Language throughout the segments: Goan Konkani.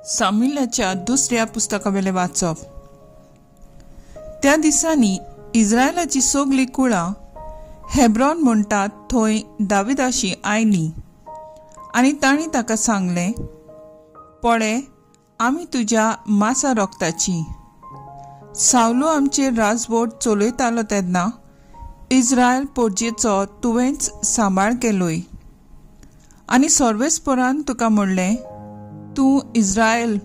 सामुएलाच्या दुसऱ्या पुस्तकावेलें वाचप. त्या दिसांनी इस्रायलाची सगळीं कुळां हेब्रॉन म्हणटात थंय दाविदाशी आयलीं आनी तांणी ताका सांगलें, पळे, आमी तुज्या मासा रोगताची. सावलो आमचेर राजवट चलयतालो तेन्ना इस्रायल पोरजेचो तुवेंच सांबाळ केलोय आनी सर्वेस्परान तुका म्हणलें, तूं इस्रायल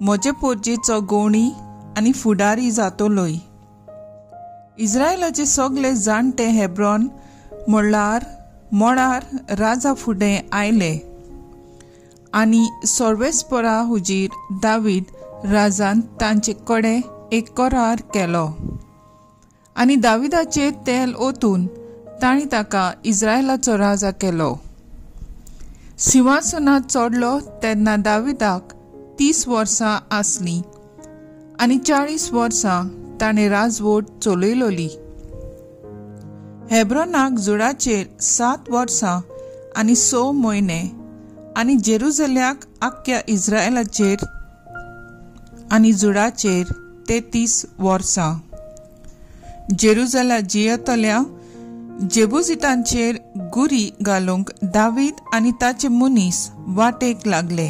म्हजे पोरजेचो गोणी आनी फुडारी जातलोय. इस्रायलाचे सगळे जाणटे हेब्रॉन म्हणल्यार मळार राजा फुडें आयले आनी सर्वेस्परा हुजीर दावीद राजान तांचे कडेन एक करार केलो आनी दाविदाचेर तेल ओतून तांणी ताका इस्रायलाचो राजा केलो. सिंहासनार चडलो तेन्ना दाविदाक 30 वर्सां आसलीं आनी 40 वर्सां ताणें राजवट चलयलोली. हेब्रॉनाक जुडाचेर 7 वर्सां आनी 6 म्हयने आनी जेरुजल्याक आख्ख्या इस्रायलाचेर आनी जुडाचेर 33 वर्सां. जेरुजला जियेतल्या जेबुजितांचेर गुरी घालूंक दावीद आनी ताचे मनीस वाटेक लागले.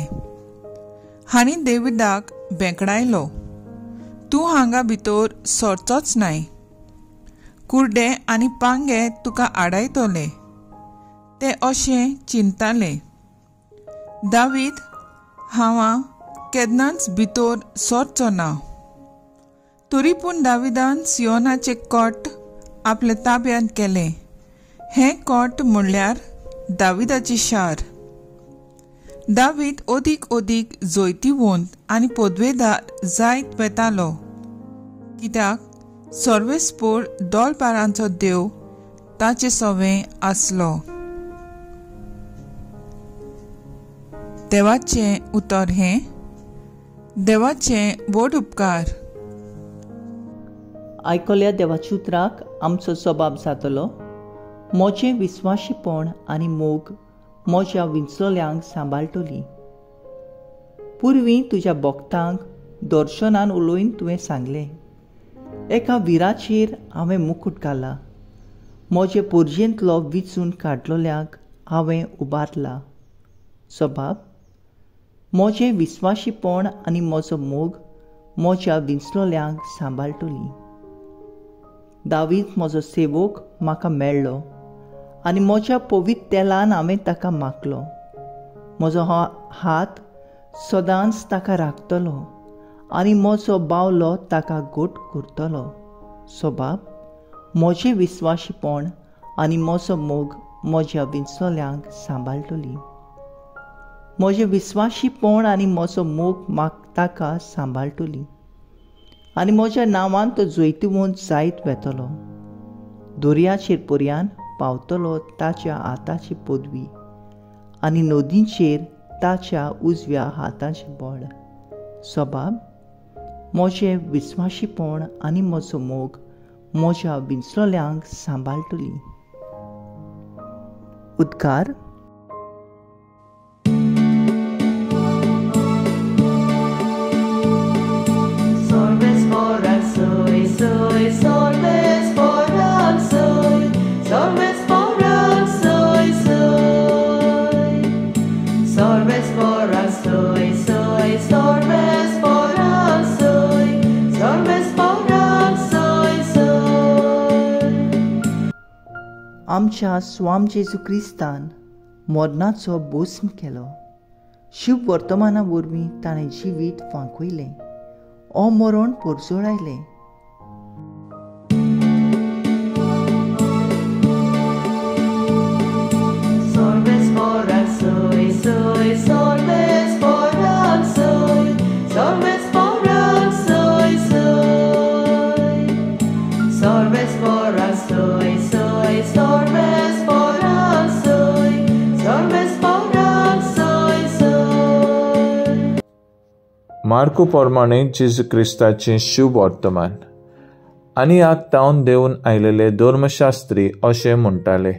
हांणी दाविदाक बेंकडायलो, तूं हांगा भितर सरचोच नाय, कुर्डे आनी पांगे तुका आडायतले. ते अशें चिंताले, दावीद हांव केन्नाच भितर सरचो ना. तरी पूण दाविदान सियोनाचें कोट आपल्या ताब्यांत केलें. हें कोट म्हणल्यार दाविदाचें शार. दावीद अदीक अदीक जैतिवंत आनी पदवेदार जायत वेतालो, कित्याक सर्वेस्पोर दोलपारांचो देव ताचे सवें आसलो. देवाचें उतर हें. देवाचें व्हड उपकार. आयकल्या देवाच्या उतराक आमचो जबाब जातलो, म्हजें विस्वाशीपण आनी मोग म्हज्या विंचलोल्यांक सांबाळटली. पुर्वी तुज्या भक्तांक दर्शनान उलोवन तुवें सांगलें, एका विराचेर हांवें मुकूट घाला, म्हजे पोरजेंतलो विचून काडलोल्यांक हांवें उबारला. सबाब, म्हजें विस्वाशीपण आनी म्हजो मोग म्हज्या विंचलोल्यांक सांबाळटली. दावीद म्हजो सेवक म्हाका मेळ्ळो आनी म्हज्या पवित्र तेलान हांवें ताका मागलो. म्हजो हात सदांच ताका राखतलो आनी म्हजो बावलो ताका गोट करतलो. सबाब, म्हजें विस्वाशीपण आनी म्हजो मोग म्हज्या विंचलोल्यांक सांबाळटली. म्हजें विस्वाशीपण आनी म्हजो मोग म्हाका ताका सांबाळटली आनी म्हज्या नांवान तो जैतिवंत जायत वेतलो. दर्याचेर पर्यान पावतलो ताच्या हाताची पदवी आनी नदीचेर ताच्या उजव्या हाताचें बळ. सबाब, म्हजें विस्वाशीपण आनी म्हजो मोग म्हज्या विंचलोल्यांक सांबाळटली. उद्गार. आमच्या स्वाम जेजू क्रिस्तान मरणाचो भस्म केलो. शुभ वर्तमाना वरवीं ताणें जिवीत फांकयलें, अमरण परजळायलें. मार्कू प्रमाणे जेजू क्रिस्ताचें शुभ वर्तमान. आनी आग तावन देवन आयलेले धर्मशास्त्री अशें म्हणटाले,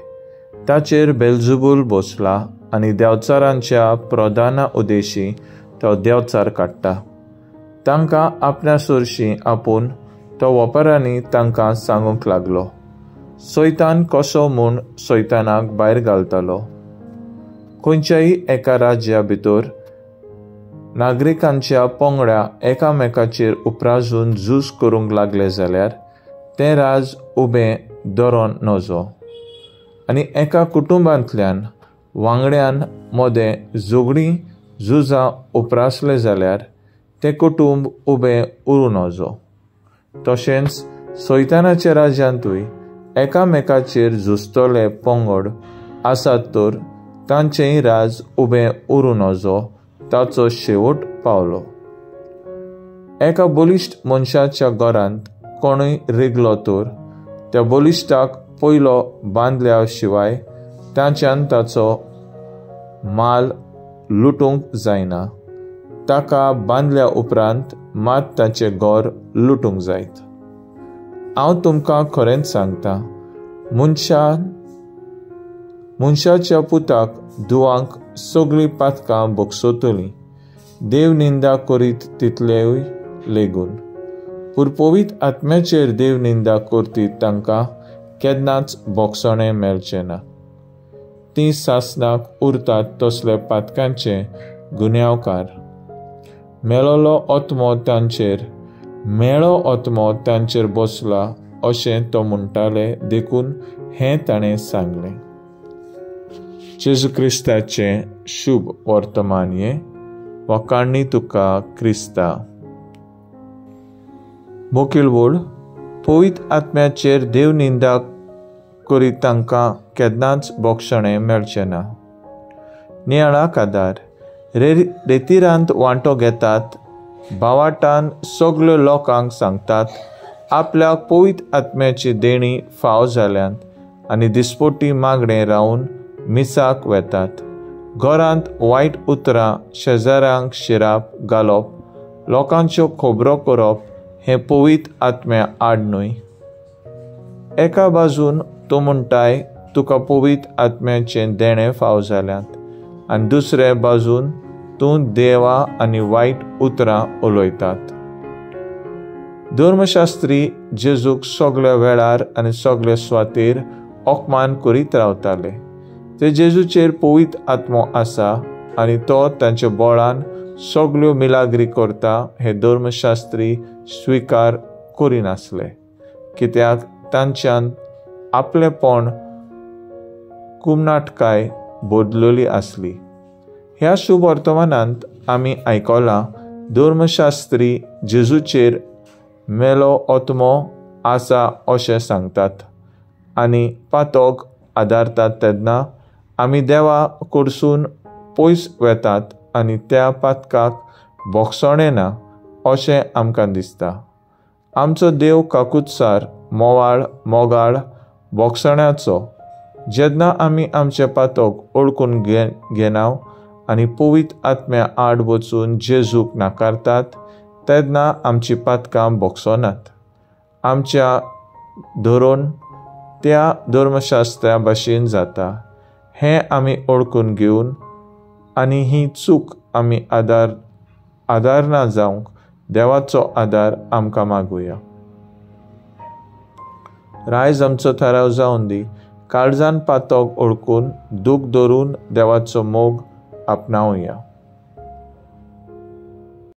ताचेर बेलजुबूल बसला आनी देवचारांच्या प्रधाना उदेशी तो देंवचार काडटा. तांकां आपल्या सरशीं आपूण तो वपरांनी तांकां सांगूंक लागलो, सैतान कसो म्हूण सैतानाक भायर घालतालो. खंयच्याय एका राज्या भितर नागरिकांच्या पंगडा एकामेकाचेर उपराजून झूज करूंक लागले जाल्यार तें राज उबें धरोन नजो. आनी एका कुटुंबांतल्यान वांगड्यान मदें झगडीं झुजां उपरासले जाल्यार तें कुटुंब उबें उरूं नजो. तशेंच सैतानाच्या राज्यांतूय एकामेकाचेर झुजतले पंगड आसात तर तांचेंय राज उबें उरूं नजो, ताचो शेवट पावलो. एका बलिश्ट मनशाच्या घरांत कोणूय रिगलो तर त्या बलिश्टाक पयलो बांदल्या शिवाय ताच्यान ताचो माल लुटूंक जायना. ताका बांदल्या उपरांत मात ताचें घर लुटूंक जायत. हांव तुमकां खरेंच सांगता, मनशाच्या पुताक दुवांक सगळीं पातकां भोगसतलीं, देव निंदा करीत तितलेय लेगून. पूण पवित्र आत्म्याचेर देव निंदा करतीत तांकां केन्नाच भोगसणें मेळचें ना. तीं सासनाक उरतात तसले पातकांचे गुन्यांवकार. मेळोलो आत्मो तांचेर मेळो आत्मो तांचेर बसला अशें तो म्हणटाले, देखून हें ताणें सांगलें. जेजू क्रिस्ताचें शुभ वर्तमान हें. वखाणणी तुका क्रिस्ता. मोकील वोड पवित्र आत्म्याचेर देव निंदा करीत तांकां केन्नाच भोगसणें मेळचें ना. नियाळाक आदार. रेतिरांत वांटो घेतात, भावाटान सगळ्यो लोकांक सांगतात आपल्याक पवित्र आत्म्याची देणी फाव जाल्यांत आनी दिसपोटी मागणें रावन मिसाक वेतात. घरांत वायट उतरां, शेजाऱ्यांक शिराप घालप, लोकांच्यो खबरो करप हें पवित्र आत्म्या आड न्हय. एका बाजून तूं म्हणटाय तुका पवित्र आत्म्याचें देणें फाव जाल्यांत आनी दुसरे बाजून तूं देवा आनी वायट उतरां उलयतात. धर्मशास्त्री जेजूक सगल्या वेळार आनी सगल्या सुवातेर अपमान करीत रावताले. ते जेजूचेर पवित्र आत्मो आसा आनी तो तांच्या बळान सगल्यो मिलाग्री करता हे धर्मशास्त्री स्विकार करिनासले, कित्याक तांच्यान आपलेपण कुमनाटकाय बदलली आसली. ह्या शुभ वर्तमानांत आमी आयकलां धर्मशास्त्री जेजूचेर मेलो आत्मो आसा अशें सांगतात आनी पातोक आदारतात तेन्ना आमी देवा कडसून पयस वेतात आनी त्या पातकाक भोगसणें ना अशें आमकां दिसता. आमचो देव काकुत्सार, मोवाळ, मोगाळ, भोगसण्याचो. जेन्ना आमी आमचें पातक ओळखून घेनाव आनी पवित्र आत्म्या आड वचून जेजूक नाकारतात तेन्ना आमची पातकां भोगसनात. आमच्या धरून त्या धर्मशास्त्रा भाशेन जाता हें आमी ओळखून घेवन आनी ही चूक आमी आदार ना जावंक देवाचो आदार आमकां मागुया. रायज आमचो थाराव जावन दी, काळजान पातक ओळखून दूख धरून देवाचो मोग आपणावया.